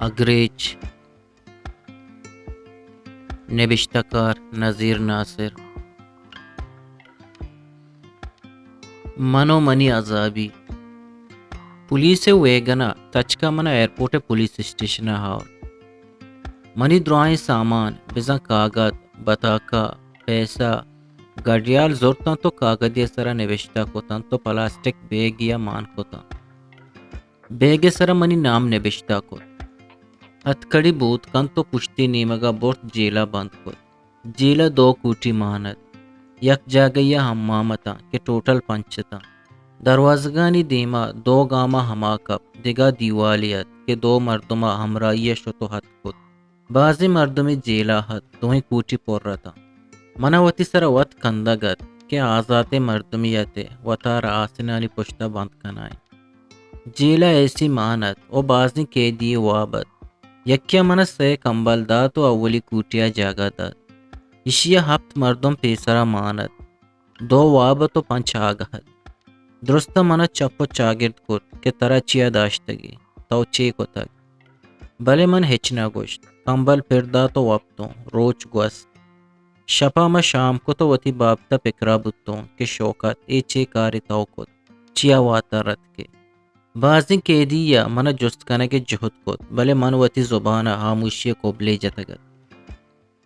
اگریچ، نبشتہ کار نذیر ناصر۔ من و منی عذابی۔ پولیس ءِ ویگن ءَ تچک ءَ من ءَ ایئرپورٹ ءِ پولیس اسٹیشن ءَ آورت۔ منی درائیں سامان، بزاں کاگد، بتاکہ، پیسہ، گڈیال زرت انت و کاگدے ءِ سرا نبشتہ کت انت و پلاسٹک بیگے ءَ مان کت انت۔ بیگ ءِ سرا منی نام نبشتہ کت۔ ہتکڑی بوت کنت و پشتی نیمگ ءَ برت، جیل ءَ بند کت۔ جیل ءَ دو کوٹی مان ات۔ یک جاگہے ءَ حمام اتاں کہ ٹوٹل پنچ اتاں۔ دروازگانی دیما دو گام ءَ ہما کپ، دگہ دیوالے ات کہ دو مردم ءَ ہمراہی ءَ شت و ہتک کت۔ بازیں مردمے جیل ءَ ات، دوئیں کوٹی پر اتاں۔ من ءَ وتی سرا وت کندگ ات کہ آزاتیں مردمے ات ءُ وتارا آسنانی پشت ءَ بند کنائینت۔ جیل ءَ اے سی مان ات و بازیں قیدی یے واب ات۔ یکے ءَ من ءَ سئے کمبل دات و اولی کوٹی ءَ جاگہ دات۔ ایشی ءَ ہپت مردم پیسرا مان ات۔ دو واب ات و پنچ آگہ ات۔ درستاں من ءَ چپ و چاگرد کرت کہ ترا چیا داشتگی؟ تو چے کتگ؟ بلے من ہچ نہ گوشت۔ کمبل پر دات و وپتوں۔ روچ گوست۔ شپ ءَ من شام کت و وتی بابت ءَ پکرا بوتوں کہ شوکت، اے چے کارے تو کت؟ چیا واتر اتکے؟ بازیں قیدی ءَ من ءَ جست کنگ ءِ جہد کت، بلے من وتی زبان ءَ ہاموشی ءِ کبلے جتگ ات۔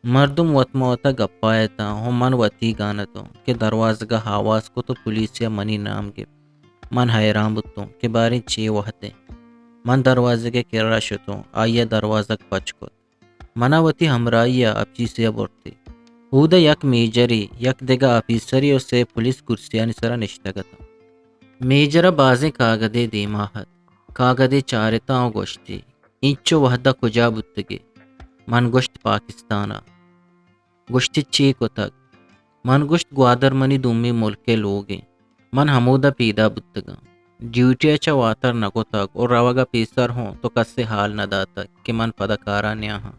مردم وت ماں وت ءَ گپا اتاں و من وتیگ ءَ اتوں کہ دروازگ ءَ آواز کت و پولیسے ءَ منی نام گپت۔ من حیران بوتوں کہ باریں چے وہدے۔ من دروازگ ءِ کرا شتوں، آئی ءَ دروازگ پچ کت۔ من ءَ وتی ہمراہی ءَ اپیسے ءَ برت۔ اودا یک میجرے، یک دگہ آفیسرے و سئے پولیس کرسیانی سرا نشتگ اتاں۔ میجر ءَ بازیں کاگدے دیما ات۔ کاگدے چارتاں و گوشتی، اینچو وہد ءَ کجا بوتگے؟ من گوشت، پاکستان ءَ۔ گوشتی، چے کتگ؟ من گوشت، گوادر منی دومی ملک ءِ لوگ انت۔ من ہمودا پیدا بوتگاں۔ ڈیوٹی ءَ چہ واتر نہ کتگ و روگ ءَ پیسر ہوں تو کسے حال نہ داتگ کہ من پدا کارا نیاہاں۔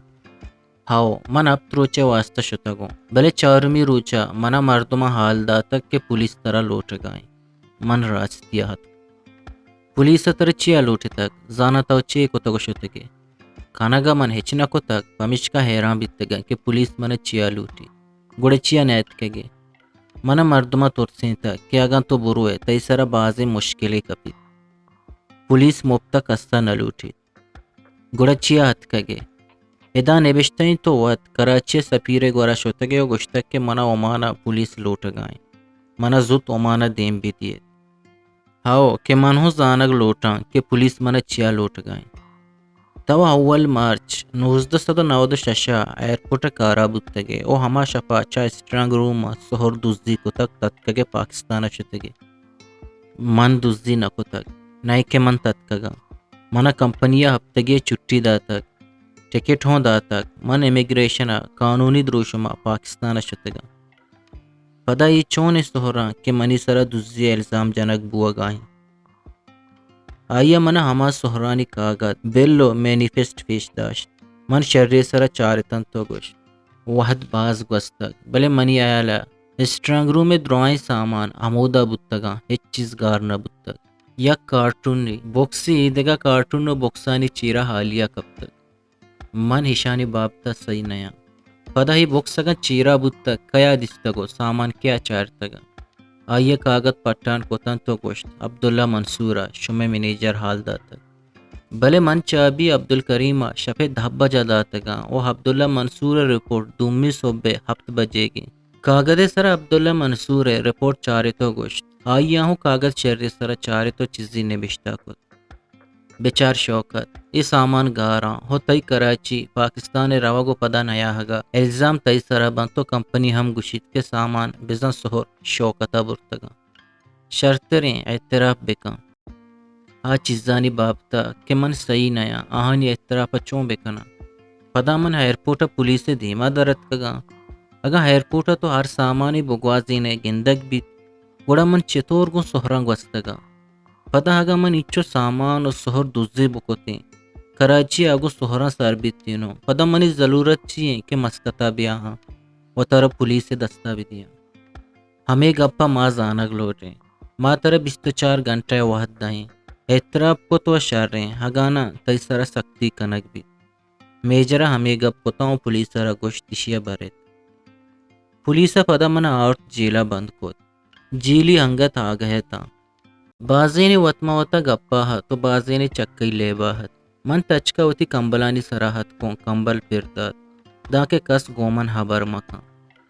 ہئو، من ہپت روچ ءِ واستا شتگوں، بلے چارمی روچ ءَ من ءَ مردماں حال داتگ کہ پولیس ترا لوٹگ ءَ انت۔ من راستی ءَ اتک۔ پولیس ءَ ترا چیا لوٹتگ؟ زاناں تو چے کتگ و شتگے؟ کنگ ءَ من ہچ نہ کتگ، پمیشکا حیران بیتگاں کہ پولیس من ءَ چیا لوٹیت، گڑا چیا نیاتکگے؟ من ءَ مردماں ترسینتگ کہ اگاں تو بروئے، تئی سرا بازیں مشکلے کپیت۔ پولیس مپت ءَ کس ءَ نہ لوٹیت۔ گڑا چیا اتکگے؟ ادا نبشتہ انت تو وت کراچی ءِ سفیر ءِ گورا شتگے و گوشتگ کہ من ءَ عمان ءَ پولیس لوٹگ ءَ انت، من ءَ زوت عمان ءَ دیم بدیت۔ ہئو، کہ من ہوں زانگ لوٹاں کہ پولیس من ءَ چیا لوٹگ ءَ انت۔ تو اول مارچ نوزدہ سد و نود و شش ءَ ایئرپورٹ ءَ کارا بوتگے و ہما شپ ءَ چہ اسٹرانگ روم ءَ سہر دزی کتگ، تتکگے پاکستان ءَ شتگے۔ من دزی نہ کتگ، نئے کہ من تتکگاں۔ من ءَ کمپنی ءَ ہپتگے چھٹی داتگ، ٹکٹ ہوں داتگ۔ من امیگریشن ءَ قانونی دروشم ءَ پاکستان ءَ شتگاں۔ پدا اے چونیں سہراں کہ منی سرا دزی ءِ الزام جنگ بوگ ءَ انت؟ آئی ءَ من ءَ ہما سہرانی کاگد، بل و مینیفسٹ پیش داشت۔ من شری ءِ سرا چارتنت و گوشت، وہد باز گوستگ، بلے منی ہیال ءَ اسٹرانگ روم ءِ درائیں سامان ہمودا بوتگاں، ہچ چیز گار نہ بوتگ۔ یک کارٹونے، بکسے، اے دگہ کارٹون و بکسانی چیرا حالیہ کپتگ۔ من ایشانی بابت ءَ سہی نیاں۔ پدا اے بکس اگاں چیرا بوتگ، کیا دیستگ و سامان کیا چارتگ؟ آئی ءَ کاگد پٹان کتنت و گوشت، عبداللہ منصور ءَ شمئے منیجر حال داتگ۔ بلے من چابی عبدالکریم ءَ شپ ءِ دہ بج ءَ داتگاں و عبداللہ منصور ءِ رپورٹ دومی سہب ءِ ہپت بجیگ انت۔ کاگد ءِ سرا عبداللہ منصور ءِ رپورٹ چارت و گوشت، آئی ءَ ہوں کاگد شری ءِ سرا چارت و چیزے نبشتہ کت۔ بچار شوکت، اے سامان گاراں، ہو تئی کراچی، پاکستان ءَ روگ و پدا نیاہگ ءِ الزام تئی سرا بنت و کمپنی ہم گوشیت کہ سامان بزاں سہر شوکت ءَ برتگاں۔ شرتریں اعتراف بکن۔ آ چیزانی بابت ءَ کہ من سہی نیاں، آہانی اعتراف ءَ چون بکناں؟ پدا من ایئرپورٹ ءَ پولیس ءِ دیما در اتکگاں۔ اگاں ایئرپورٹ ءَ تو ہر سامانے بگوازین ئے گندگ بیت، گڑا من چتور گوں سہراں گوستگاں؟ پدا اگاں من اینچو سامان و سہر دزی بکتیں، کراچی ءَ گوں سہراں سر بیتینوں، پدا منی ضلورت چی انت کہ مسقط ءَ بیاہاں و ترا پولیس ءِ دست ءَ بدیاں؟ ہمے گپ ءَ ما زانگ لوٹیں۔ ما ترا بیست و چار گھنٹہ ءِ وھد دئیں۔ اعتراف کت و شریں، اگاں نہ تئی سرا سختی کنگ بیت۔ میجر ء ہمے گپ کتاں و پولیس ء را گوشت، ایشی ء بریت۔ پولیس ء پدا من ء آورت جیل ء بند کت۔ جیلی انگت آگہ اتاں۔ بازینے وت ما وتا گپا ات و بازینے چکئی لیبا ات۔ من تچکا وتی کمبلانی سرا اتکوں، کمبل پر دات، دانکہ کس گوں من ہبر مکن۔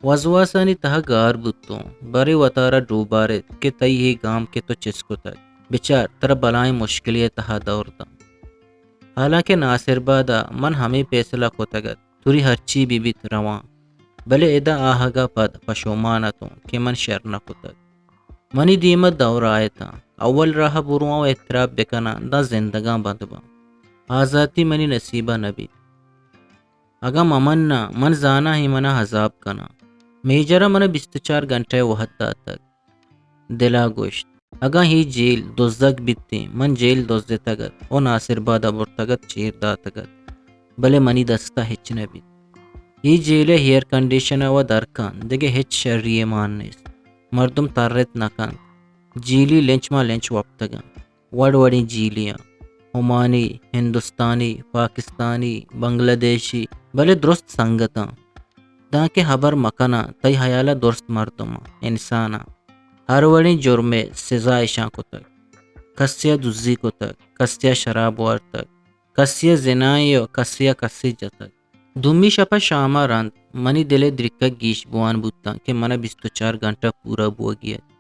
وزواسانی تہا گار بوتوں، برے وتارا ڈوبارت کہ تئی اے گام کہ تو چست کتگ۔ بچار، ترا بلائیں مشکلے ء تہا دور داں۔ حالانکہ ناصر باد ء من ہمے پیسلہ کتگ ات، توری ہرچی بہ بیت رواں، بلے ادا آہگ ء پد پشومان اتوں کہ من شر نہ کتگ۔ منی دیم ء دور آیتاں، اول راہ برواں و اعتراف بکناں، داں زندگاں بند باں۔ آزاتی منی نصیب ء نہ بیت۔ اگاں ممناں، من زاناں اے منا عذاب کناں۔ میجر ء منا بیست و چار گھنٹہ ء وہد داتگ۔ دل ء گوشت، اگاں اے جیل دزگ بیتیں، من جیل دزتگ ات و ناصر باد ء برتگ ات، چیر داتگ ات، بلے منی دست ء ہچ نہ بیت۔ اے جیل ء ایئر کنڈیشن ء و در کن، دگہ ہچ شری ء مان نیست۔ مردم ترت نہ کنت۔ جیلی لنچ ماں لنچ وپتگ انت۔ وڑ وڑیں جیلیاں، عمانی، ہندوستانی، پاکستانی، بنگلہ دیشی، بلے درست سنگتاں۔ دانکہ ہبر مکناں، تئی حیال ء درست مردماں، انساناں۔ ہر وڑیں جرمے سزا اشاں کتگ۔ کسے ء دزی کتگ، کسے ء شراب وارتگ، کسے ء زنائے و کسے ء کسے جتگ۔ دومی شپ ء شام ء رند منی دل ء درکگ گیش بوان بوتاں کہ من ء بیست و چار گھنٹہ پورا بوگی ات۔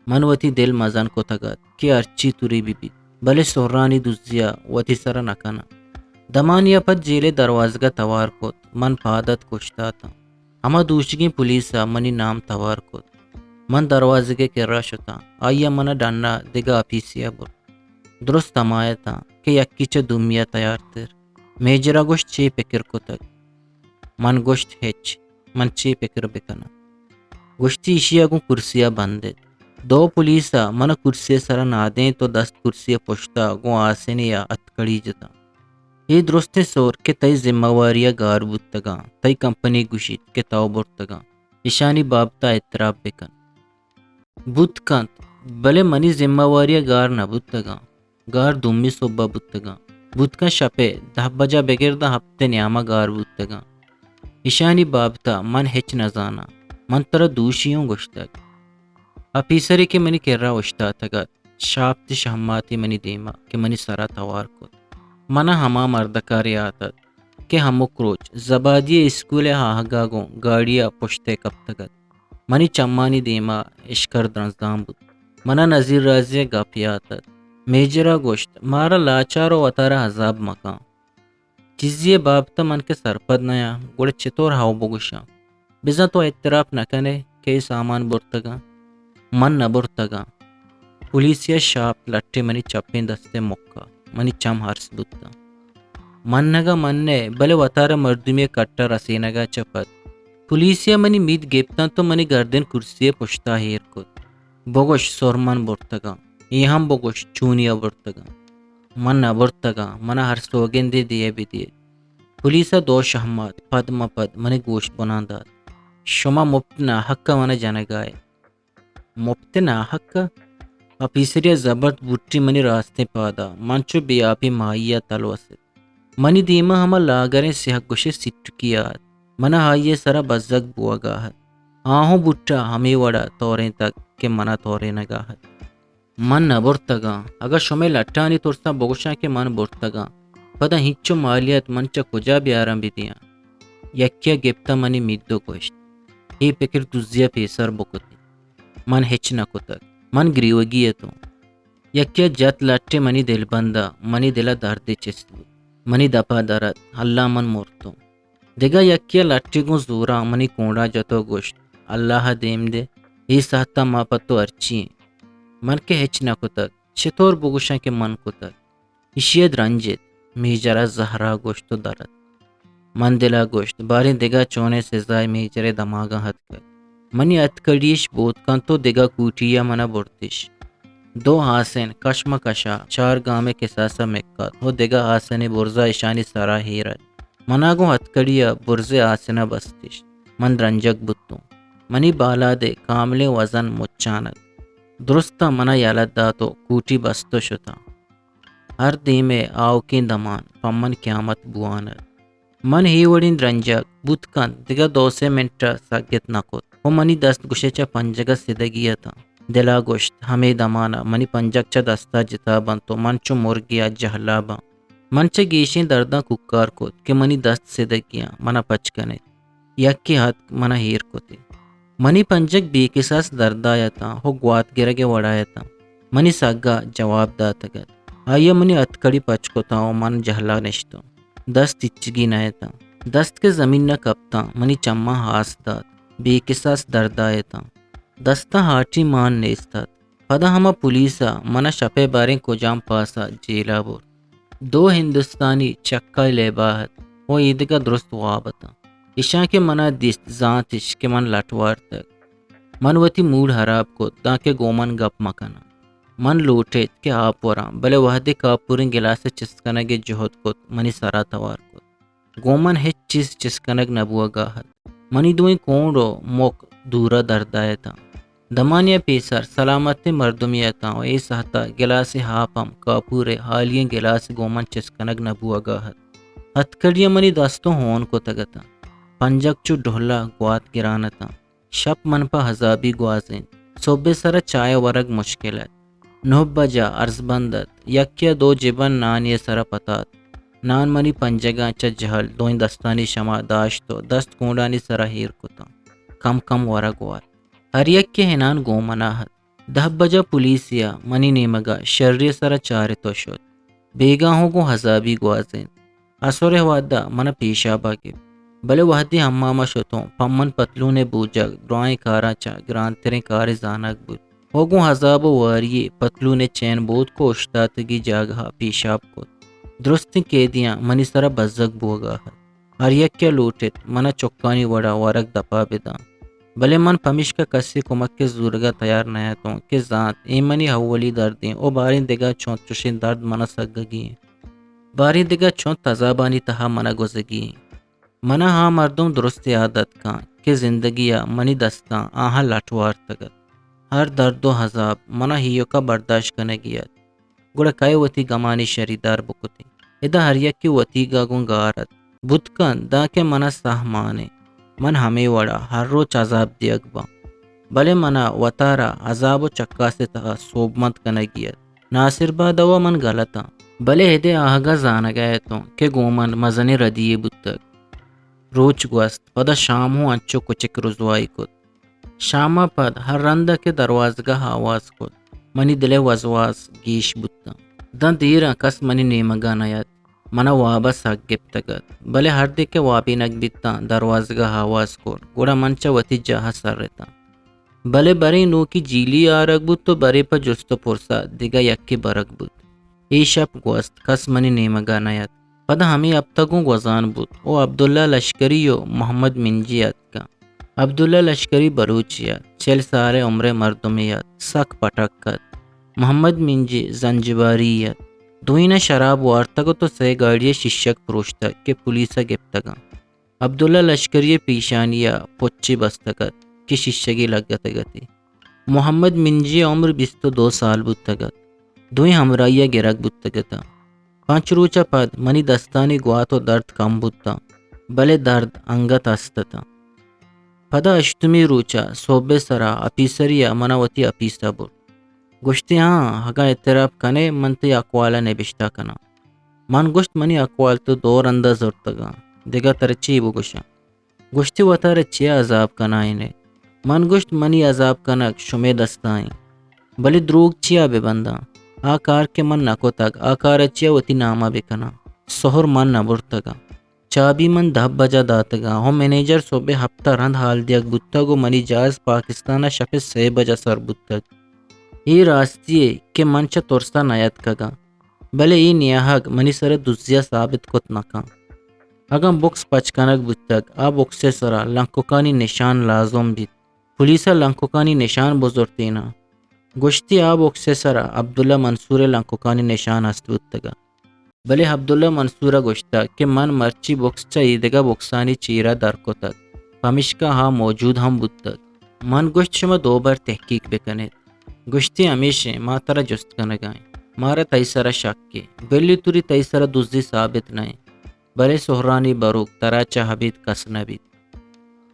من وتی دل مزن کتگ ات کہ ہرچی توری بہ بیت، بلے سرانی دزی ء وتی سر ء نہ کناں۔ دمانی ء پد جیل ء دروازگ ء توار کت، من پاد ات کشتاتاں۔ ہما دوشیگیں پولیس ء منی نام توار کت۔ من دروازگ ء کرا شتاں، آئی ء من ء ڈن ء دگہ آپیسے ء برت۔ درست ہما اتاں کہ یکی چہ دومی ء تیارتر۔ میجر ء گوشت، چے پکر کتگ؟ من گوشت، ہچ، من چے پکر بکناں؟ گوشتی، ایشی ء گوں کرسی ء بند ات۔ دو پولیس ء من ء کرسی ء سر ء نادینت و دست کرسی ء پشت ء گوں آسنے ء اتکڑی جتاں۔ اے درستیں سور کہ تئی ذمہ واری ء گار بوتگاں، تئی کمپنی گوشیت کہ تو برتگاں، اشانی بابت ء اعتراف بکن۔ بوت کنت، بلے منی ذمہ واری ء گار نہ بوتگاں۔ گار دومی سہب ء بوتگاں۔ بوت کنت شپ ء دہ بج ء بگر داں ہپت ء نیام ء گار بوتگاں۔ ایشانی بابت ء من ہچ نہ زاناں۔ من ترا دوشی اوں گوشتگ۔ آپیسرے کہ منی کرا اوشتاتگ ات، شاپتی شہماتی منی دیم ء کہ منی سر ء توار کت۔ من ء ہما مردک ء ریات ات کہ ہمک روچ زبادی ء اسکول ء آہگ ء گوں گاڑی ء پشت ء کپتگ ات۔ منی چمانی دیم ء اشکر درنزدان بوت۔ من ء نزیر رازی ء گپ یات ات۔ میجر ء گوشت، مارا لاچار ء وتارا عذاب مکن۔ چیزے ء بابت ء من کہ سرپد نیاں، گڑا چتور ہئو بگوشاں؟ بزاں تو اعتراف نہ کن ئے کہ اے سامان برتگاں؟ من نہ برتگاں۔ پولیسے ء شاپ لٹے منی چپیں دست ء مکا، منی چم ارس بوتاں۔ منگ ء من نہ، بلے وتارا مردمی ء کٹ ء رسینگ ء چہ پد پولیسے ء منی مید گپتاں تو منی گردن کرسی ء پشتا ایر کت۔ بگوش سر من برتگاں، اے ہم بگوش چونیا برتگاں۔ من نہ برتگاں، من ء ہر سوگندے دیئے بدیئے۔ پولیس ء دو شہمات پد مہ پد منی گوش بنان دات۔ شما مپت ناحق ء من ء جنگا ئے۔ مپت ناحق ء؟ آپیسرے ء زبرت بوٹی منی راستیں پاد ء، من چو بے آپیں ماہی ء تلوس ات۔ منی دیما ہما لاگریں سیاہ گوشے سیٹکی ء ات۔ من ء آئی ء سرا بزگ بوگا ات۔ آہوں بوٹا ہمے وڑا تورینتگ کہ من ء تورینگا ات۔ من نہ برتگاں۔ اگاں شمئے لٹانی ترساں بگوشاں کہ من برتگاں، پدا ہنچو مالیات من چہ کجا بیاراں بدیاں؟ یکے ء گپتہ منی مید ء گوشت، اے پکر دزی ء پیسر بکتیں۔ من ہچ نہ کتگ۔ من گریوگی اتوں۔ یکے ء جت لٹے منی دلبند ء، منی دل ء دردے چست بوت۔ منی دپ ء در ات، اللہ من مرتوں۔ دگہ یکے ء لٹے گوں زوراں منی کونڈاں جت ء گوشت، اللہ ء دیم دے، اے ساہت ء ما پہ تو ہرچی ایں۔ من کہ ہچ نہ کتگ، چتور بگوشاں کہ من کتگ؟ ایشی ء درنج ایت، میجر ء زہر ء گوشت ء در ات۔ من دل ء گوشت، باریں دگہ چونیں سزائے میجر ء دماگاں اتکگ۔ منی اتکڑیش بود کنت ء دگہ کوٹی ء من ء برتش۔ دو آسن کش مہ کش ء چار گامے کساس ء مکات ء دگہ آسنے برز ء اشانی سر ء ایر ات۔ منا گوں ہتکڑی ء برزے آسن ء بستش۔ من درنجگ بوتوں۔ منی بالاد ء کاملیں وزن مچان ات۔ درستاں منا یلہ دات ء کوٹی بست ء شتاں۔ ہر دیم ء آؤکیں دمان پہ من قیامت بوان ات۔ من اے وڑیں درنجگ بوت کنت دگہ دو سے منٹ ء سگت نہ کت و منی دست گوشے چہ پنجگ ء سدگی اتاں۔ دل ء گوشت، ہمے دمان ء منی پنجگ چہ دست ء جتا بنت و من چو مرگے ء جہلا باں۔ من چہ گیشیں درداں کوکار کت کہ منی دست سدگی آں، من ء پچ کن ایت۔ یکے اتک من ء ایر کت ئے۔ منی پنجگ بے کساس درد ء اتاں و گوات گرگ ء وڑ ء اتاں۔ منی سگ ء جواب داتگ ات۔ آئی ء منی ہتکڑی پچ کتاں و من جہلا نشتاں۔ دست ہچگی نہ اتاں۔ دست کہ زمین ء کپتاں، منی چماں ہاس دات۔ بے کساس درد ء اتاں۔ دستاں ہاٹی مان نیست ات۔ پدا ہما پولیس ء من ء شپ ء باریں کجام پاس ء جیل ء برت۔ دو ہندوستانی چکا لیبا ات و ایدگہ درست واب اتاں۔ ایشاں کہ من ء دیست، زانت اش کہ من لٹ وارتگ۔ من وتی موڈ ہراب کت، دانکہ گوں من گپ مہ کناں۔ من لوٹ ایت کہ آپ وراں، بلے وہدے کاپوریں گلاس ء چست کنگ ء جہد کت، منی سرا توار کت۔ گوں من ہچ چیز چست کنگ نہ بوہگا ات۔ منی دوئیں کونڈ و مک دورا دردا اتاں۔ دمانیا پیسر سلامتیں مردمے اتاں و اے ساہتا گلاسے آپ ہم کاپورے ہالییں گلاسے گوں من چست کنگ نہ بوہگا ات۔ ہتکڑیا منی دست و ہون کتگ اتاں۔ پنجگ چو ڈہلا گوات گران اتاں۔ شپ من پہ عذابی گوازینت۔ سہبے سرا چائے ورگ مشکل ات۔ نہ بجا ارزبند ات۔ یکیا دو جبن نانی سرا پتات۔ نان منی پنجگاں چہ جہل دوئیں دستانی شما داشت و دست کونڈانی سرا ایر کتاں۔ کم کم ورگ وارت۔ ہر یکے ہنان گوں منا ات۔ دہ بجا پولیسیا منی نیمگا شری سرا چارت و شت۔ بیگاہ ہوں گوں عذابی گوازینت۔ عصر ء وہدا من ء پیشاب ء گپت، بلے وہدے حمام ء شتوں، پہ من پتلون ء بوجگ درائیں کاراں چہ گرانتریں کارے زانگ بوت۔ و گوں عذاب و واری ء پتلون ء چین بوت کو اشتاتگی جاگہ ء پیشاب کت۔ درستیں قیدیاں منی سرا بزگ بوگا ات۔ ہر یکے ء لوٹت من ء چکانی وڑا ورگ دپا بداں۔ بلے من پمیشکا کسے کمک ء زورگا تیار نہ اتوں کہ زانت اے منی اولی دردیں و باریں دگہ چونت چشیں درد من ء سگگی انت۔ باریں دگہ چونت عذابانی تہا من ء گوزگی انت۔ من ء آ مردم درست یات اتکاں کہ زندگی ء منی دستاں آہاں لٹ وارتگ ات۔ ہر درد و عذاب من ء ایوکا برداشت کنگی ات۔ گڑا کئے وتی گمانی شریدار بکتیں؟ ادا ہر یکے وتیگا گوں گار ات۔ بوت کنت دانکہ من ء ساہ مان انت، من ہمے وڑا ہر روچ عذاب دیگ باں، بلے من ء وتارا عذاب و چکاس ء تہا سوبمند کنگی ات۔ ناصر باد ء من گل اتاں، بلے ہدے آہگا زانگ ء اتوں کہ گوں من مزنیں ردی یے بوتگ۔ روچ گوست، پدا شام ہوں انچو کچک رزوائی کت۔ شام ء پد ہر رند ء کہ دروازگہ ء آواز کت، منی دل ء وزواس گیش بوتاں۔ داں دیراں کس منی نیمگا نیات۔ من ء واب ء سک گپتگ ات، بلے ہردے کہ وابینگ بیتاں، دروازگہ ء آواز کت، گڑا من چہ وتی جاہ ء سر اتاں۔ بلے برے نوکی جیلی آرگ بوت و برے پہ جست و پرس ء دگہ یکے برگ بوت۔ اے شپ گوست، کس منی نیمگا نیات۔ پدا ہمے ہپتہ گوں گوزان بوت و عبداللہ لشکری و محمد منجی اتکاں۔ عبداللہ لشکری بلوچے ات، چل سال ء عمر ء مردمے ات، سک پٹک ات۔ محمد منجی زنجباری ات۔ دوئیناں شراب وارتگ ات و سئے گاڑی ء شیشگ پروشتگ کہ پولیس ء گپتگاں۔ عبداللہ لشکری ء پیشانی ء پچے بستگ ات کہ شیشگے لگتگ ات۔ محمد منجی ء عمر بیست و دو سال بوتگ ات۔ دوئیں ہمراہی ء گرگ بوتگ اتاں۔ پنچ روچ ء پد منی دستانی گوات و درد کم بوتاں، بلے درد انگت است اتاں۔ پدا ہشتمی روچ ء سہب ء سرا اپیسری ء من ء وتی اپیس ء برت۔ گوشتی، ہاں، اگاں اعتراف کن ئے، من تئی اقوال ء نبشتہ کناں۔ من گوشت، منی اقوال تو دو رند ء زرتگاں، دگہ ترا چے بگوشاں؟ گوشتی، وتارا چیا عذاب کنائین ئے؟ من گوشت، منی عذاب کنگ شمے دستا انت، بلے دروگ چیا بہ بنداں؟ آ کار کہ من نہ کتگ، آ کار ء چیا وتی نام ء بہ کناں؟ سہر من نہ برتگاں۔ چابی من دہ بجا داتگاں و منیجر سہب ء ہپت ء رند حال دیگ بوتگ و منی جہاز پاکستان ء شپ ء سے بجا سر بوتگ۔ اے راستی یے کہ من چہ ترس ء نیاتکگاں۔ بلے اے نیاہگ منی سر ء دزی ء ثابت کت نہ کنت۔ اگاں بکس پچ کنگ بوتگ، آ بکس ء سرا لنککانی نشان لازم بیت۔ پولیس ء لنککانی نشان بزرتیناں۔ گوشتی، آ بکس ء سرا عبداللہ منصور ء لنککانی نشان است بوتگ انت۔ بلے عبداللہ منصور ء گوشتگ کہ من مرچی بکس چہ ایدگہ بکسانی چیرا در کتگ، پمیشکا آ موجود ہم بوتگ۔ من گوشت، شما دو بر تحقیق بکن ایت۔ گوشتی، ہمیش انت، ما ترا جست کنگا ایں۔ مارا تئی سرا شکے۔ بلی توری تئی سرا دزی ثابت نہ انت، بلے سہرانی بروک ترا چہ ابید کس نہ بیت۔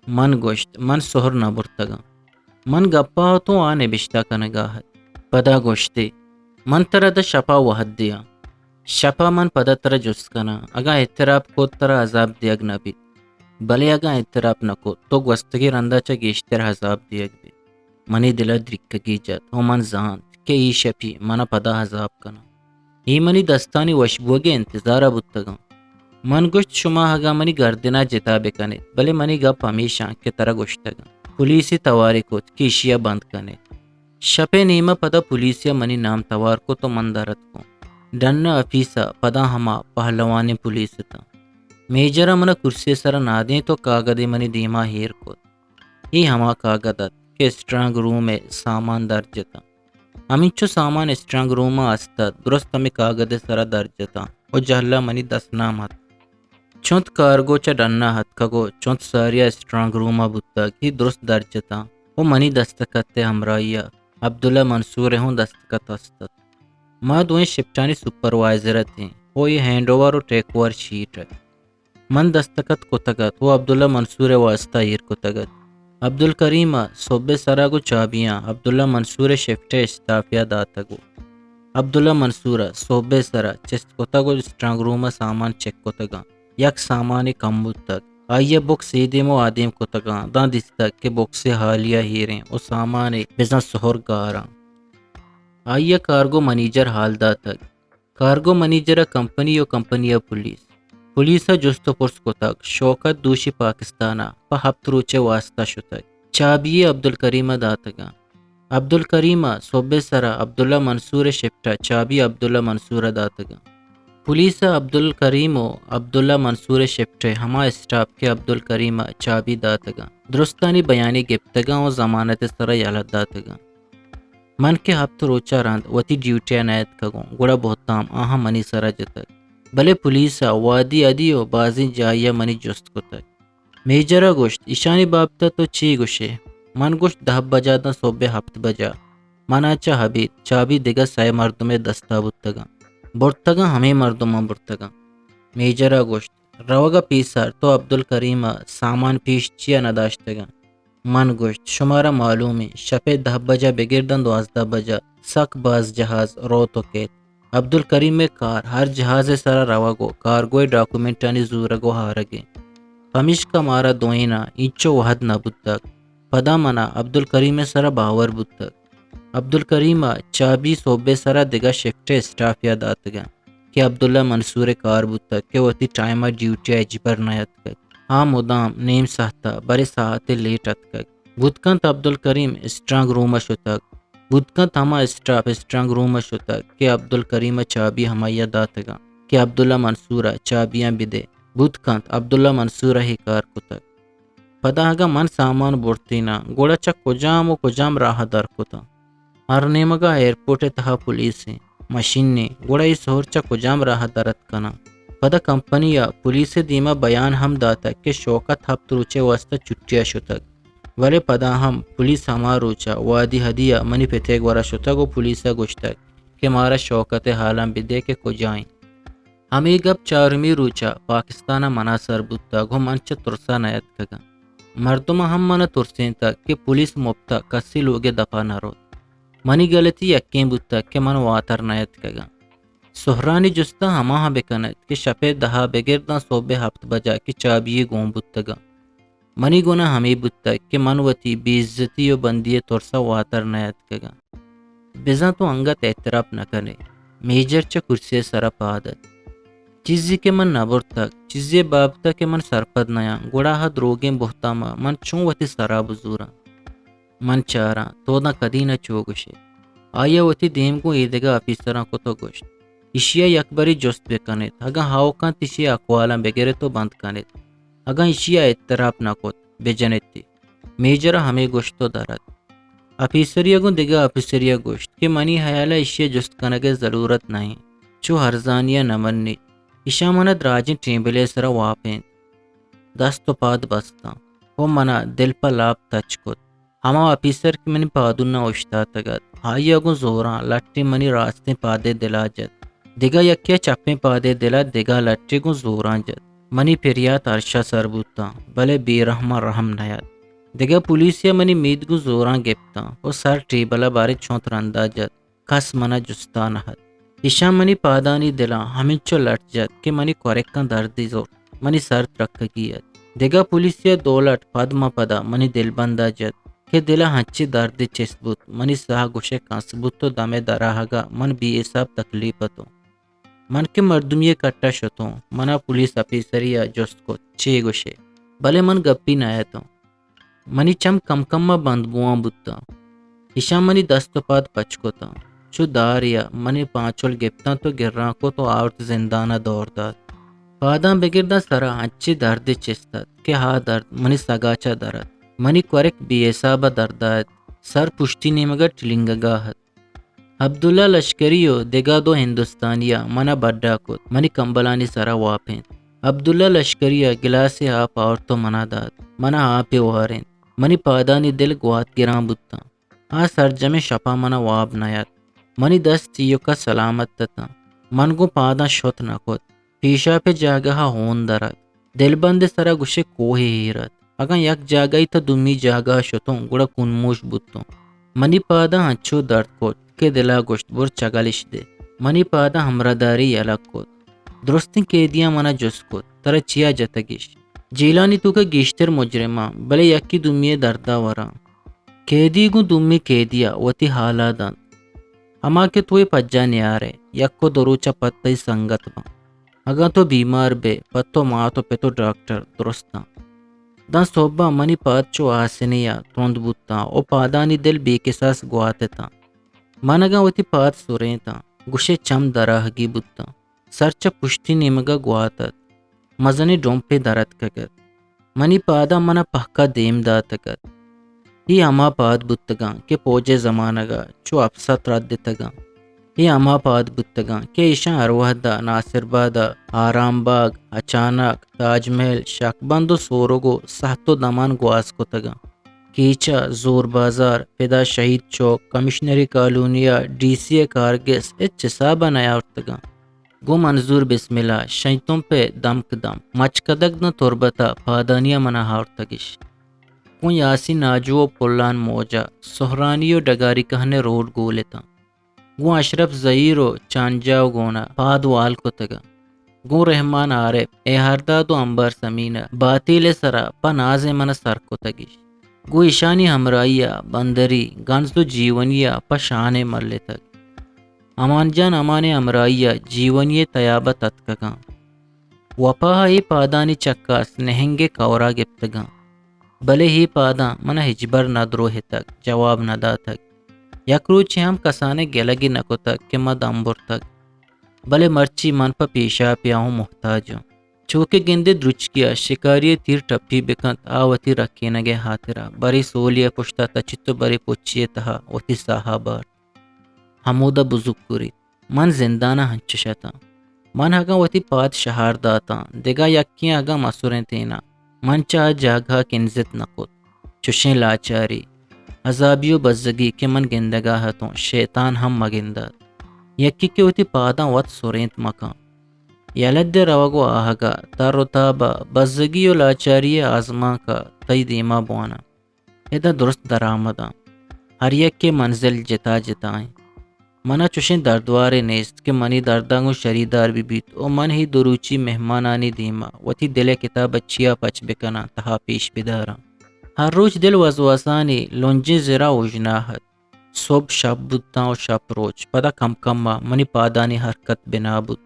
من گوشت، من سہر نہ برتگاں۔ من گپا اتوں آ نبشتہ کنگا ات۔ پدا گوشتے، من ترا داں شپا وہد دیاں۔ شپا من پدا ترا جست کناں۔ اگاں اعتراف کت ترا عذاب دیگ نہ بیت، بلے اگاں اعتراف نہ کت تو گوستگیں رندا چہ گیشتر عذاب دیگ بیت۔ منی دلا دریکگے جت و من زانت کہ اے شپی منا پدا عذاب کناں۔ اے منی دستانی وشبوگے انتظارا بوتگاں۔ من گوشت، شما اگاں منی گردنا جتا بکنیت، بلے منی گپ ہمیش انت کہ ترا گوشتگاں۔ پولیسے توارے کت کہ ایشیا بند کنیت۔ شپے نیما پدا پولیسیا منی نام توار کت و من در اتکوں۔ ڈن ء آفیسا پدا ہما پہلوانیں پولیس اتاں۔ میجرا منا کرسی سرا نادینت و کاگدے منی دیما ایر کت۔ اے ہما کاگد ات کہ اسٹرانگ روم ء سامان درج اتاں۔ ہمینچو سامان اسٹرانگ روم ء است ات، درست ہمے کاگد ء سرا درج اتاں و جہلا منی دست نام ات۔ چنت کارگو چہ ڈن ء اتکگ و چنت ساریا اسٹرانگ روم ء بوتگ، اے درست درج اتاں و منی دستخط ء ہمراہی ء عبداللہ منصور ء ہوں دستخط است ات۔ ما دوئیں شفٹانی سپروائزر اتیں و اے ہینڈ اوور و ٹیک اوور شیٹ ات۔ من دستخط کتگ ات و عبداللہ منصور ء واستا ایر کتگ ات۔ عبدالکریم ء سہب ء سرا گوں چابیاں عبداللہ منصور ء شفٹ ء اشتافیا داتگ و عبداللہ منصور ء سہب ء سرا چست کتگ و اسٹرانگ روم ء سامان چک کتگاں۔ یک سامانے کم بوتگ۔ آئی ء بکس اے دیم و آ دیم کتگاں، داں دیستگ کہ بکسے حالی ء ایریں و سامانے بزاں سہر گاراں۔ آئی ء کارگو منیجر حال داتگ۔ کارگو منیجر ء کمپنی و کمپنی ء پولیس۔ پولیس ء جست و پرس کتگ، شوکت دوشی پاکستان ء پہ ہپت روچ ء واستا شتگ۔ چابی عبدالکریم ء داتگاں۔ عبدالکریم ء سہب ء سرا عبداللہ منصور ء شفٹ ء چابی عبداللہ منصور ء داتگاں۔ پولیس ء عبدالکریم و عبداللہ منصور ء شفٹ ء ہما اسٹاپ کہ عبدالکریم ء چابی داتگاں، درستانی بیانی گپتگاں و ضمانت ء سرا یلہ داتگاں۔ من کہ ہپت روچ ء رند وتی ڈیوٹی ء نیاتکگوں، گڑا بہتام آہاں منی سرا جتگ۔ بلے پولیس ء وادی ادی و بازیں جاہی ء منی جست کتگ۔ میجر ء گوشت، ایشانی بابت ء تو چی گوشے؟ من گوشت، دہ بجا داں سہب ء ہپت بجا۔ منا چہ ابید چابی دگہ سئے مردمے دستا بوتگاں۔ برتگاں، ہمے مردماں برتگاں۔ میجر ء گوشت، روگ ء پیسر تو عبدالکریم ء سامان پیش چیا نداشتگاں؟ من گوشت، شمارا معلوم انت، شپ ء دہ بجا بگر داں دوازدہ بجا سک باز جہاز روت و کیت۔ عبدالکریم ء کار ہر جہاز ء سرا روگ و کارگو ء ڈاکومنٹانی زورگ و ہارگ انت۔ پمیشکا مارا دوئیناں اینچو وہد نہ بوتگ۔ پدا منا عبدالکریم ء سرا باور بوتگ۔ عبدالکریم ء چابی سہب ء سرا دگہ شفٹ ء اسٹافیا داتگاں کہ عبداللہ منصور ء کار بوتگ کہ وتی ٹائم ء ڈیوٹی ء ہچبر نیاتکگ۔ آ مدام نیم ساعت ء برے ساعتے لیٹ اتکگ۔ بوت کنت عبدالکریم اسٹرانگ روم ء شتگ۔ بوت کنت ہما اسٹاف اسٹرانگ روم ء شتگ کہ عبدالکریم ء چابی ہمائی ء داتگاں کہ عبداللہ منصور ء چابیاں بدے۔ بوت کنت عبداللہ منصور ء اے کار کتگ۔ پدا اگاں من سامان برتیناں، گڑا چہ کجام و کجام راہ ء در کتاں؟ ہر نیمگا ایئرپورٹ ء تہا پولیس انت، مشین انت، گڑا اے سہر چہ کجام راہ ء در اتک کناں؟ پدا کمپنی ء پولیس ء دیما بیان ہم داتگ کہ شوکت ہپت روچ ء واستہ چھٹی ء شتگ، بلے پدا ہم پولیس ہما روچ ء وادی ہدی ء منی پت ء گورا شتگ و پولیس ء گوشتگ کہ مارا شوکت ء حالاں بدے کہ کجا انت۔ ہمے گپ چارمی روچ ء پاکستان ء منا سر بوتگ و من چہ ترس ء نیاتکگاں۔ مردماں ہم من ء ترسینتگ کہ پولیس مپت ء کسی لوگ ء دپ ء نہ روت۔ منی گلتی یکیں بوتگ کہ من واتر نیاتکگاں۔ سہرانی جست ء ہماہاں بکن ات کہ شپ ء دہ ء بگر داں سہب ء ہپت بج ء کہ چابی گون بوتگاں۔ منی گناہ ہمے بوتگ کہ من وتی بے عزتی و بندی ء ترس ء واتر نیاتکگاں۔ بزاں تو انگت اعتراف نہ کن ئے۔ میجر چہ کرسی ء سر ء پاد ات۔ چیزے کہ من نہ برتگ، چیزے ء بابت ء کہ من سرپد نیاں، گڑا آ دروگیں بہتام ء من چون وتی سر ء بزوراں؟ من چاراں، تو داں کدی نہ چو گوش ئے۔ آئی ء وتی دیم گوں اے دگہ آفیسراں کت ء گوشت، ایشی ء یکبرے جست بہ کن ات، اگاں ہئو کنت ایشی ء اکوالاں بہ گر ات ء بند کن ات، اگاں ایشی ء اعتراف نہ کت، بہ جن ات ئے۔ میجر ء ہمے گوشت ء در ات۔ آفیسرے ء گوں دگہ آفیسرے ء گوشت کہ منی ہیال ء ایشی ء جست کنگ ء ضلورت نہ انت، چو ہرزانی ء نہ منیت، ایشاں من ء دراجیں ٹیمبلے ء سر ء واپینت، دست ء پاد بستاں و من ء دل پہ لاپ تچ کت۔ ہما آفیسر کہ منی پادونا اوشتاتگ ات، آئی ء گوں زوراں لٹے منی راستیں پادے دلا جت۔ دگہ یکے ء چپیں پادے دلا دگہ لٹے گوں زوراں جت۔ منی پریات ارشا سر بوتاں، بلے بے رحماں رحم نیات۔ دگہ پولیسے ء منی مید گوں زوراں گپتاں و سر ٹیبل ء باریں چنت رندا جت۔ کس منا جستا نہ ات۔ ایشاں منی پادانی دلاں ہمینچو لٹ جت کہ منی کورکاں دردی زرت، منی سر ترکگی ات۔ دگہ پولیسے ء دو لٹ پد ماں پدا منی دلبندا جت کہ دل ء ہنچیں دردے چست بوت، منی ساہ گوشئے کنس بوت و دمئے دراہگا من بے حساب تکلیف اتوں۔ من کہ مردمی ء کٹا شتوں، منا پولیس آفیسرے ء جست کت، چے گوشئے؟ بلے من گپی نہ اتوں۔ منی چم کم کم ء بند بوان بوتاں۔ ایشاں منی دست و پاد پچ کتاں۔ چو دارے ء منی پانچل گپتاں تو گراں کت و آورت زندان ء دور دات۔ پاداں بگر داں سرا انچیں دردے چست ات کہ آ درد منی سگا چہ در ات۔ منی کورک بے حساب ء دردا ات۔ سر پشتی نیمگ ء ٹلینگگا ات۔ عبداللہ لشکری و دگہ دو ہندوستانی ء من ء بڈا کت، منی کمبلانی سرا واپینت۔ عبداللہ لشکری ء گلاسے آپ آورت و من ء دات۔ من ء آپے وارینت۔ منی پادانی دل گوات گراں بوتاں۔ آ سرجمیں شپا من ء واب نیات۔ منی دست ایوکا سلامت اتاں۔ من گوں پاداں شت نہ کت۔ پیشاپ ء جاگہ ء ہون در ات۔ دلبند ء سرا گوشے کوہے ایر ات۔ اگاں یک جاگہے تا دومی جاگہ ء شتوں، گڑا کونموش بوتوں۔ منی پاداں انچو درد کت کہ دل ء گوشت، بر چگلش دے۔ منی پاداں ہمراہداری یلہ کت۔ درستیں قیدیاں من ء جست کت، ترا چیا جتگش؟ جیلانی توکا گیشتر مجرماں، بلے یکے دومی ء دردا وراں۔ قیدی گوں دومی قیدی ء وتی حالا دنت۔ ہما کہ تو اے پجا نیارئے، یک و دو روچ ء پد تئی سنگت باں۔ اگاں تو بیمار بئے، پہ تو مات و پت و ڈاکٹر درستاں۔ داں سہب ء منی پاد چو آسنے ء ترند بوتاں و پادانی دل بے کساس گوات اتاں۔ من اگاں وتی پاد سرینتاں، گوشئے چم دراہگی بوتاں۔ سر چہ پشتی نیمگ ء گوات ات۔ مزنیں ڈمپے در اتکگ ات۔ منی پاداں من ء پہک ء دیم داتگ ات۔ اے ہما پاد بوتگاں کہ پوج ء زمانگ ء چو اپسا ترد اتگاں۔ اے ہما پاد بوتگاں کہ ایشاں ہر وہد ء ناصر باد ء آرام باگ، اچانک، تاج محل، شکبند و سورگ و سہت و دمان گواز کتگاں۔ کیچ ء زور بازار، پدا شہید چوک، کمشنری کالونی ء ڈی سی ء کارگس ہچ حساب ء نیاورتگاں۔ گوں منظور بسمل ء شیطن پہ دمک دم مچکدگ داں تربت ء پادانی ء من ء آورتگش۔ گوں یاسین ناجو ء پلان موج ء سہرانی ء ڈگاری کہن ء روڈ گول اتاں۔ گوں اشرف زہیر ء چانجا ء گون ء پاد وال کتگ ء گوں رحمان عارف، اے ہرداد ء امبار سمین ء باتیل ء سرا پہ ناز ء من ء سر کتگش۔ گوں ایشانی ہمراہی ء بندری گنز و جیونی ء پہ شان ء ملتگ۔ امان جان امانی ہمراہی ء جیونی ء تیاب ء تتکگاں۔ وپا ء اے پادانی چکاس نہنگ ء کورا گپتگاں۔ بلے اے پاداں من ء ہچبر نہ دروہتگ، جواب نہ داتگ۔ یک روچے ہم کسانیں گلگے نہ کتگ کہ ما دم برتگ۔ بلے مرچی من پہ پیشاپے ء ہوں محتاج آں۔ چو کہ گندے درچکے ء شکاری ء تیر ٹپی بکنت، آ وتی رکینگ ء ہاترا برے سولی ء پشت ء تچیت و برے پچی ء تہا وتی ساہ ء بارت۔ ہمودا بزگ کریت۔ من زندان ء انچش اتاں۔ من اگاں وتی پاد شہار داتاں، دگہ یکے ء اگاں مسرینتیناں، من چہ آ جاگہ ء کنزت نہ کت۔ چشیں لاچاری، عذابی و بزگی کہ من گندگا اتوں، شیطان ہم مہ گندات۔ یکے کہ وتی پاداں وت سرینت مکن۔ یلہ دے روگ و آہگا، تر و تابا، بزگی و لاچاری ء آزمانکا تئی دیما بواناں۔ ادا درست درآمداں۔ ہر یکے منزل جتا جتا انت۔ منا چشیں دردوارے نیست کہ منی درداں گوں شریدار بہ بیت و من اے دو روچی مہمانانی دیما وتی دل ء کتاب ء چیا پچ بکناں، تہا پیش بداراں۔ ہر روچ دل وسواسانی لنجیں زرا اوژنا ات۔ سہب شپ بوتاں و شپ روچ۔ پدا کم کم ء منی پادانی حرکت بنا بوت۔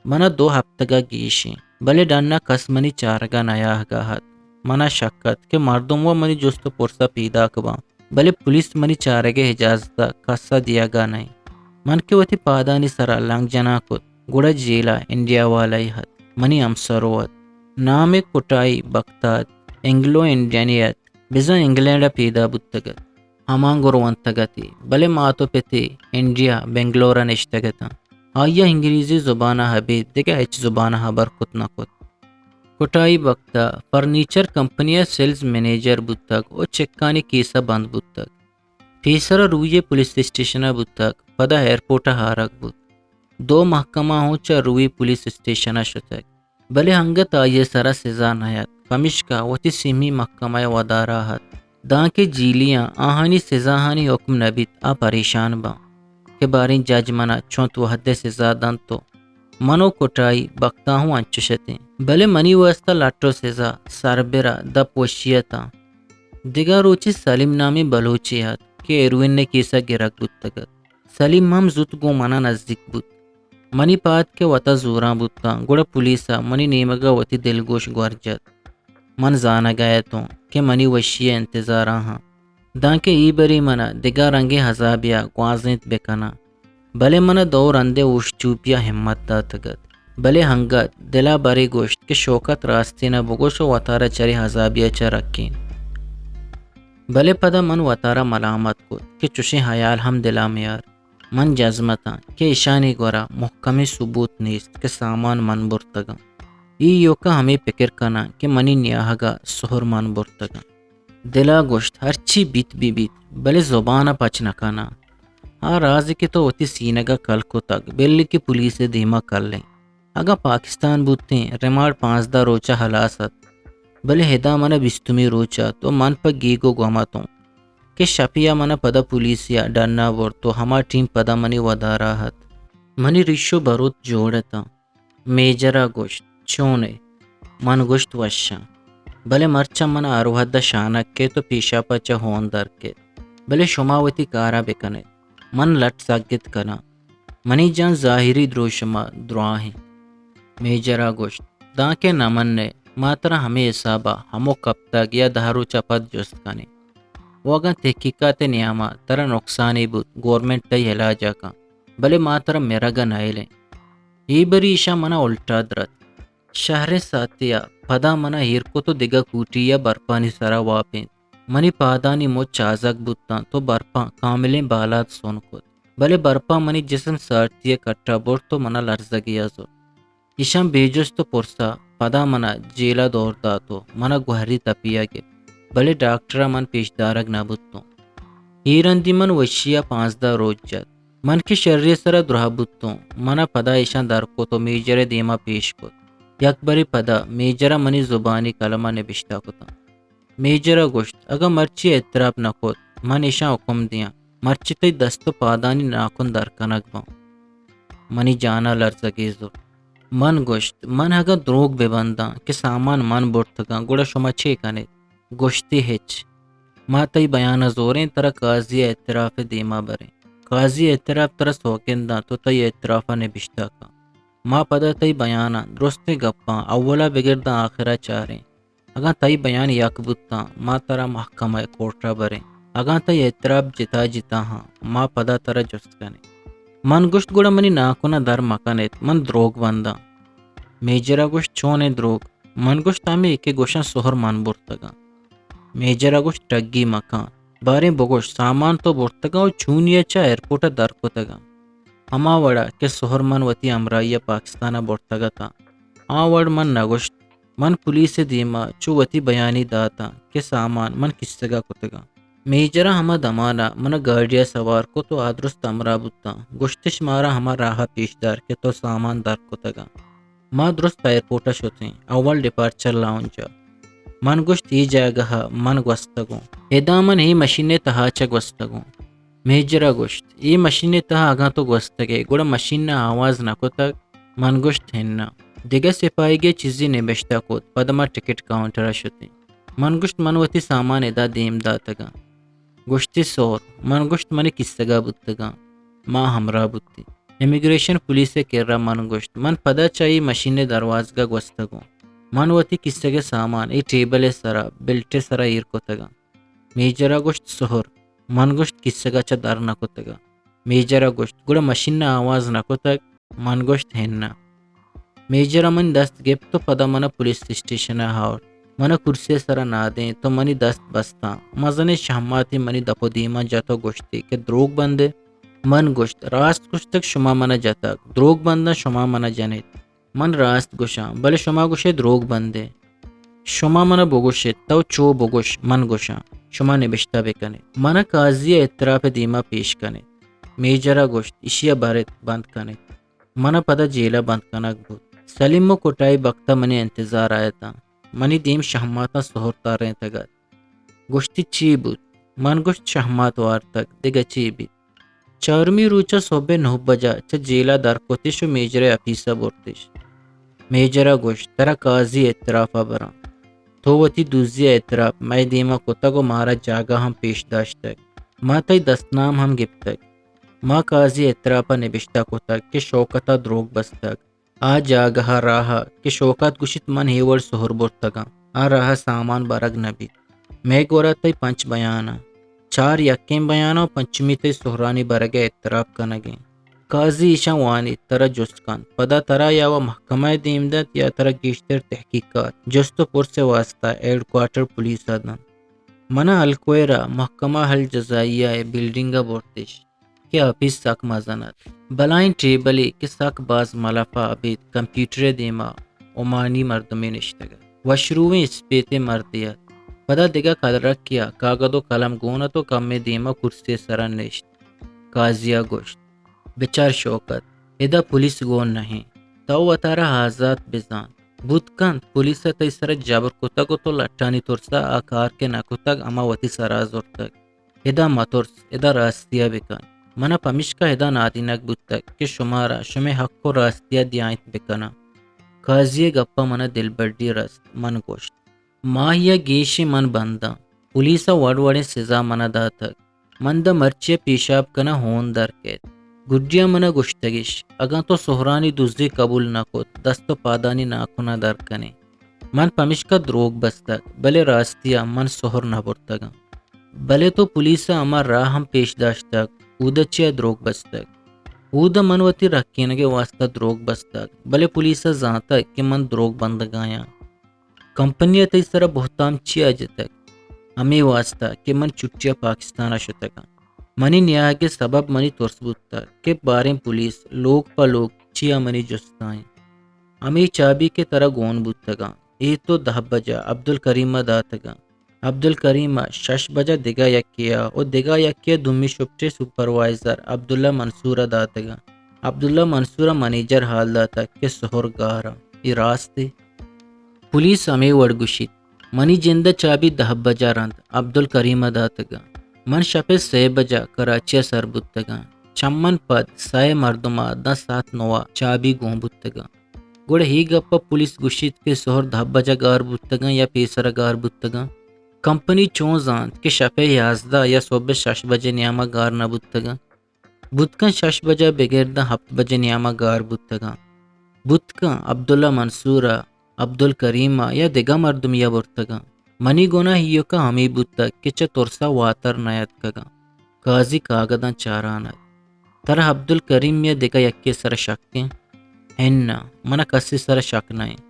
منا دو ہپتگ ء گیش انت، بلے ڈن ء کس منی چارگ ء نیاہگ ء ات۔ منا شک ات کہ مردم و منی جست و پرس ء پیداک باں، بلے پولیس منی چارگ ء اجازت ء کس ء دیگ ء نہ انت۔ من کہ وتی پادانی سرا لنگ جنان کت، گڑا جیل ء انڈیا والے ات، منی ہمسرو ات۔ نام ء کٹائی بگتاد، اینگلو انڈینے ات، بزاں انگلینڈ ء پیدا بوتگ ات۔ ہمانگو رونتگ اتی، بلے مات و پتے انڈیا، بنگلور ء نشتگ اتاں۔ آئی ء انگریزی زبان ء ابید دگہ ہچ زبان ء ہبر کت نہ کت۔ کٹائی وقت ءَ فرنیچر کمپنی ءِ سیلز منیجر بوتگ ءُ چکانی کیس ءَ بند بوتگ۔ پیسر ءَ روی پولیس اسٹیشن ءَ بوتگ، پدا ایئرپورٹ ءَ آرگ بوت۔ دو محکمہ ہوں چہ روی پولیس اسٹیشن ءَ شتگ، بلے انگت آئی ءِ سرا سزا نہ ات، پمیشکا وتی سیمی محکمہ ءَ ودارا ات۔ دانکہ جیلیاں آہانی سزاہانی حکم نہ بیت، آ پریشان باں کہ باریں جج منا چنت وہدے سزا دنت و من و کٹائی بختاں ہوں انچش اتیں۔ بلے منی واسطہ لٹ و سزا سربرا دپ وشی اتاں۔ دگہ روچے سلیم نامیں بلوچے ات کہ ہیروئن ءِ کیسا گرگ بوتگ ات۔ سلیم ہم زوت گوں منا نزیک بوت۔ منی پاد کہ وتا زوراں بوتاں، گڑا پولیس ءَ منی نیمگ ءَ وتی دلگوش گور جت۔ من زانگ ءَ اتوں کہ منی وشی ءِ انتظار ءَ آں۔ دانکہ اے بری منا دگہ رنگیں عذابے ءَ گوازینت بکناں، بلے منا دو رندے ہوش چوپی ءَ ہمت داتگ ات۔ بلے انگت دل ءَ برے گوشت کہ شوکت، راستین ءَ بگوش و وتارا چرے عذابے ءَ چہ رکین۔ بلے پدا من وتارا ملامت کت کہ چشیں ہیال ہم دل ءَ میار۔ من جزم اتاں کہ ایشانی گورا مہکمیں ثبوت نیست کہ سامان من برتگاں۔ اے ایوکا ہمے پکر کناں کہ منی نیاہگا سہر من برتگاں۔ دلا گوشت، ہرچی بیت بہ بیت، بلے زبانا پچ نکناں۔ آ رازے کہ تو وتی سینگا کل کتگ، بلے کہ پولیس دیما کلیں۔ اگاں پاکستان بوتیں، ریمانڈ پانزدہ روچا ہلاس ات، بلے ہدا منا بیستمی روچ ات و من پہ گیگ و گم اتوں کہ شپیا منا پدا پولیسیا ڈنا برت و ہما ٹیم پدا منی ودارا ات۔ منی ریش و بروت جوڑ اتاں۔ میجرا گوشت، چون ئے؟ من گوشت، وشاں۔ بلے مرچاں منا ہر وہدا شانک کیت و پیشاپا چہ ہون در کیت۔ بلے شما وتی کارا بکن ات۔ من لٹ سگت کناں۔ منی جان، ظاہری دروشما دراہیں۔ میجرا گوشت، دانکہ نہ من ئے، ما ترا ہمے حسابا ہمک ہپتگ یا دہ روچا پد جست کنیں۔ و اگاں تحقیقات نیاما ترا نقصانے بوت، گورنمنٹ تئی علاجا کن، بلے ما ترا مرگا نئیلیں۔ اے بری ایشاں منا الٹا درت۔ شہریں ساعتیا پدا منا ایر کت و دگہ کوٹیا برپانی سرا واپینت۔ منی پادانی مچ چازگ بوتاں تو برپاں کاملیں بالاد سون کت۔ بلے برپاں منی جسم سارتی ء کٹا برت و منا لرزگے ء زرت۔ ایشاں بے جست و پرسا پدا منا جیل ء دور دات و منا گوہری تپی ء گپت۔ بلے ڈاکٹر ء من پیش دارگ نہ بوتوں۔ اے رندی من وشی ء پانزدہ روچ جت۔ من کہ شری ء سرا دراہ بوتوں، منا پدا ایشاں در کت و میجر ء دیما پیش کت۔ یک برے پدا میجر ء منی زبانی قلم ء نبشتہ کتاں۔ میجر ء گوشت، اگاں مرچی اعتراف نہ کت، من ایشاں حکم دیاں، مرچی تئی دست و پادانی ناکن در کنگ باں۔ منی جان ء لرزگے زرت۔ من گوشت، من اگاں دروگ بہ بنداں کہ سامان من برتگاں، گڑا شما چے کن ایت؟ گوشتی، ہچ۔ ما تئی بیان ء زوریں، ترا قاضی ء اعتراف ء دیما بریں۔ قاضی ء اعتراف ترا سوگند دنت و تئی اعتراف ء نبشتہ کن۔ ما پدا تئی بیاناں درستیں گپاں اولا بگر داں آخرا چاریں۔ اگاں تئی بیان یک بوتاں، ما ترا محکمہ ء کورٹا بریں۔ اگاں تئی اعتراف جتا جتا ہاں، ما پدا ترا جست کنیں۔ من گوشت، گڑا منی ناکنا در مکن ایت، من دروگ بنداں۔ میجرا گوشت، چونیں دروگ؟ من گوشت، ہمے کہ گوشاں سہر من برتگاں۔ میجرا گوشت، ٹگی مکن۔ باریں بگوش، سامان تو برتگاں و چونیا چہ ایئرپورٹ ء در کتگاں؟ ہما وڑا کہ سہر من وتی ہمراہی ء پاکستان ء برتگ اتاں، آ وڑ من نہ گوشت۔ من پولیس ء دیما چو وتی بیانی داتاں کہ سامان من کیسگا کتگاں۔ میجر ء ہما دمان ء من ء گاڑی ء سوار کت و آ درست ہمراہ بوتاں۔ گوشتش، مارا ہما راہ ء پیش دار کہ تو سامان در کتگاں۔ ما درست ایئرپورٹ ء شتیں۔ اول ڈیپارچر لاؤنج ء۔ من گوشت، اے جاگہ ء من گوستگوں۔ ادا من اے مشین ء تہا چہ گوستگوں۔ میجر ء گوشت، اے مشین ء تہا اگاں تو گوستگ ئے، گڑا مشین ء آواز نہ کتگ؟ من گوشت، ہنا۔ دگہ سپاہیگے چیزے نبشتہ کت، پد ما ٹکٹ کاؤنٹر ء شتیں۔ من گوشت، من وتی سامان ادا دیم داتگاں۔ گوشتی، سہر؟ من گوشت، منی کیسگا بوتگاں۔ ما ہمراہ بوتیں۔ امیگریشن پولیس ء کرا من گوشت، من پدا چہ اے مشین ء دروازگ ء گوستگوں۔ من وتی کیسگ ء سامان اے ٹیبل ء سرا، بیلٹ ء سرا ایر کتگاں۔ میجر ء گوشت، سہر؟ من گوشت، کیسگ ء چہ در نہ کتگاں۔ میجر ء گوشت، گڑا مشین ء آواز نہ کتگ؟ من گوشت، ہنا۔ میجر ء منی دست گپت و پدا من ء پولیس اسٹیشن ء آورت۔ من ء کرسی ء سرا نادینت و منی دست بستاں۔ مزنیں شہماتے منی دپ و دیما جت و گوشتی کہ دروگ بندے۔ من گوشت، راست گوشتگ، شما من ء جتگ۔ دروگ بنداں، شما من ء جنیت۔ من راست گوشاں، بلے شما گوشے دروگ بندے۔ شما منا بگوشیت، تو چو بگوش، من گوشاں، شما نبشتہ بکنیت۔ منا قاضی ء اعتراف ء دیما پیش کنیت۔ میجر ء گوشت، ایشی ء برت، بند کنیت۔ منا پدا جیل ء بند کنگ بوت۔ سلیم و کٹائی بکت ء منی انتظار ء اتاں۔ منی دیم شہماتاں سہر ترینتگ ات۔ گوشتی، چی بوت؟ من گوشت، شہمات وارتگ، دگہ چی بیت؟ چارمی روچ ء سہب ء نہ بجا چہ جیل ء در کتش و میجر ء اپیس ء برتش۔ میجر ء گوشت، ترا قاضی اعتراف ء براں۔ تو وتی دزی ء اعتراف مئے دیم ء کتگ و مارا جاگہ ہم پیش داشتگ۔ ما تئی دستنام ہم گپتگ۔ ما قاضی اعتراف ء نبشتہ کتگ کہ شوکت ء دروگ بستگ۔ آ جاگہ ء راہ ء کہ شوکت گوشیت من اے وڑ سہر برتگاں، آ راہ ء سامان برگ نہ بیت۔ مئے گورا تئی پنچ بیان ء، چار یکیں بیان ء و پنچمی تئی سہرانی برگ ء اعتراف کنگ ء انت۔ قاضی ایشاں وانیت، ترا جست کنت، پدا ترا یا و محکمہ ء دیم دنت یا ترا گیشتر تحقیقات، جست و پرس ء واستا ہیڈ کوارٹر پولیس ء دنت۔ منا الکوئرا محکمہ الجزائیہ ء بلڈنگ ء برتش کہ آپیس سک مزن ات۔ بلائیں ٹیبلے کہ سک باز ملپا ابید کمپیوٹر ء دیما عمانی مردمے نشتگ ات۔ وشرویں اسپیتیں مردے ات۔ پدا دگہ کلرکے ء کاگد و قلم گون ات و کمے دیما کرسی ء سرا نشت۔ قاضی ء گوشت، بچار شوکت، ادا پولیس گون نہ انت۔ تو وتارا آزات بزان۔ بوت کنت پولیس ء تئی سرا جبر کتگ و تو لٹانی ترسا آ کار کہ نہ کتگ، ہما وتی سرا زرتگ۔ ادا مترس، ادا راستی ء بکن۔ من ء پمیشکا ادا نادینگ بوتگ کہ شمارا شمئے حق و راستی ء دیائینت بکناں۔ قاضی ء گپ ء من ء دلبڈی رست۔ من گوشت، ماہی ء گیشیں من بنداں۔ پولیس ء وڑ وڑیں سزا من ء داتگ۔ من داں مرچی ء پیشاب کناں ہون در کیت۔ گڈی ء من ء گوشتگش، اگاں تو سہرانی دزی قبول نہ کت، دست و پادانی ناکن ء در کنیں۔ من پمیشکا دروگ بستگ، بلے راستی ء من سہر نہ برتگاں۔ بلے تو پولیس ء ہما راہ ہم پیش داشتگ، اود ء چیا دروگ بستگ؟ اود ء من وتی رکینگ ء واستا دروگ بستگ، بلے پولیس ء زانتگ کہ من دروگ بندگ ء آیاں۔ کمپنی ء تئی سرا بہتام چیا جتگ؟ ہمے واستا کہ من چھٹی ء پاکستان ء شتگاں۔ منی نیاگ ء سبب منی ترس بوتگ کہ باریں پولیس لوگ پہ لوگ چیا منی جست ء انت۔ ہمے چابی کہ ترا گون بوتگاں، اے تو دہ بجا عبدالکریم ء داتگاں۔ عبدالکریم ء شش بجا دگہ یکے ء و دگہ یکے ء دومی شفٹ ء سپروائزر عبداللہ منصور ء داتگاں۔ عبداللہ منصور ء منیجر حال داتگ کہ سہر گار ء۔ اے راستے؟ پولیس ہمے وڑ گوشیت۔ منی جند ء چابی دہ بجا رند عبدالکریم ء داتگاں۔ من شپ ء سے بجا کراچی ء سر بوتگاں۔ چمن پد سئے مردم ء داں ساعت نو ء چابی گون بوتگاں۔ گڑا اے گپ ء پولیس گوشیت کہ سہر دہ بجا گار بوتگاں یا پیسر ء گار بوتگاں؟ کمپنی چون زانت کہ شپ ء یازدہ یا سہب ء شش بجے نیام ء گار نہ بوتگاں؟ بوت کن شش بجا بگر داں ہپت بجے نیام ء گار بوتگاں۔ بوت کن عبداللہ منصور ء، عبدالکریم ء یا دگہ مردمے ء برتگاں۔ منی گناہ ایوک ء ہمے بوتگ کہ چہ ترس ء واتر نیاتکگاں۔ قاضی کاگداں چاران ات۔ ترا عبدالکریم یا دگہ یکے سر ء شک انت؟ اناں، من ء کسی سر ء شک نہ انت۔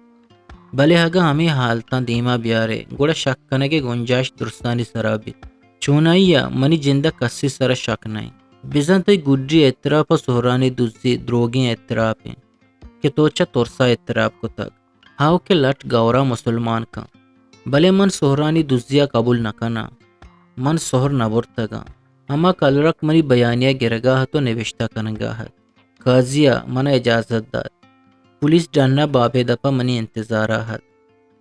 بلے اگاں ہمے حالتاں دیما بیارئے، گڑا شک کنگ ء گنجائش درستانی سرا بیت۔ چونائی ء منی جند ء کسی سر ء شک نہ انت۔ بزاں تئی گڈی اعتراف ء سہرانی دزی دروگیں اعتراف انت کہ تو چہ ترس ء اعتراف کتگ۔ ہاو کہ لٹ گورا مسلمان کن، بلے من سہرانی دزی ء قبول نہ کناں۔ من سہر نہ برتگاں۔ ہما کلرک منی بیانیہ گرگا ات و نبشتہ کنگا ات۔ قاضی ء من ء اجازت دات۔ پولیس ڈن ء باب ء دپ ء منی انتظار ء ات۔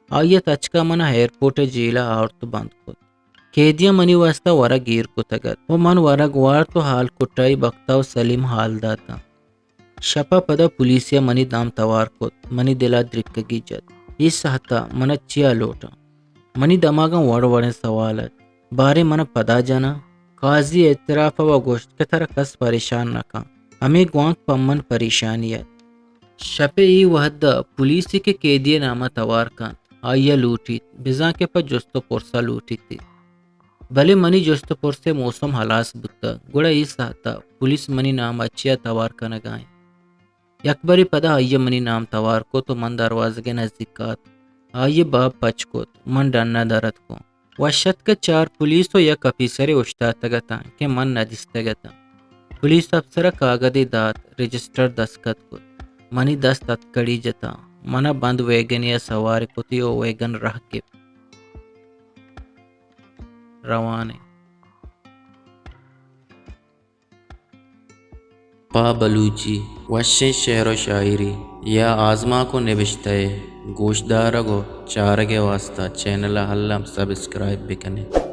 آئی ء تچک ء من ء ایئرپورٹ ء جیل ء آورت و بند کت۔ قیدیاں منی واستا ورگ ایر کتگ ات و من ورگ وارت و ہال کٹائی بکتا و سلیم ہال داتاں۔ شپ ء پدا پولیسیا منی دام توار کت، منی دل ء درکگی جت۔ اے ساہت ء من ء چیا لوٹاں؟ منی دماگاں وڑ وڑیں سوال ات۔ باریں من ء پدا جناں؟ قاضی اعتراف ء و گوشت کہ ترا کس پریشان نہ کن۔ ہمے گوانک پہ من پریشانی ات۔ شپ ء اے وہد ء پولیسے کہ قیدی ء نام ء توار کنت، آئی ء لوٹیت، بزاں کہ پہ جست ء پرس ء لوٹیت۔ بلے منی جست ء پرس ء موسم ہلاس بوتگ، گڑا اے ساہت ء پولیس منی نام ء چیا توار کنگ ء انت؟ یکبرے پدا آئی ء منی نام توار کت و من دروازگ ء نزیک ء ات۔ آئی ء باب پچ کت، من ڈن ء در اتکوں۔ وش اتک کہ چار پولیس و یک اپیسرے اوشتاتگ اتاں کہ من نہ دیستگ اتاں۔ پولیس اپسر ء کاگدے دات، رجسٹر دستخط کت۔ منی دست ہتکڑی جتاں۔ من ءَ بند ویگنے ءَ سوار کت ءُ ویگن رہ گپت۔ روان ایں۔ پہ بلوچی وشیں شعر ءُ شاعری یا آزمانک ءُ نبشتہ ءِ گوشدارگ ءُ چارگ ءِ واستہ چینل ءَ الم سبسکرائب بہ کن ات۔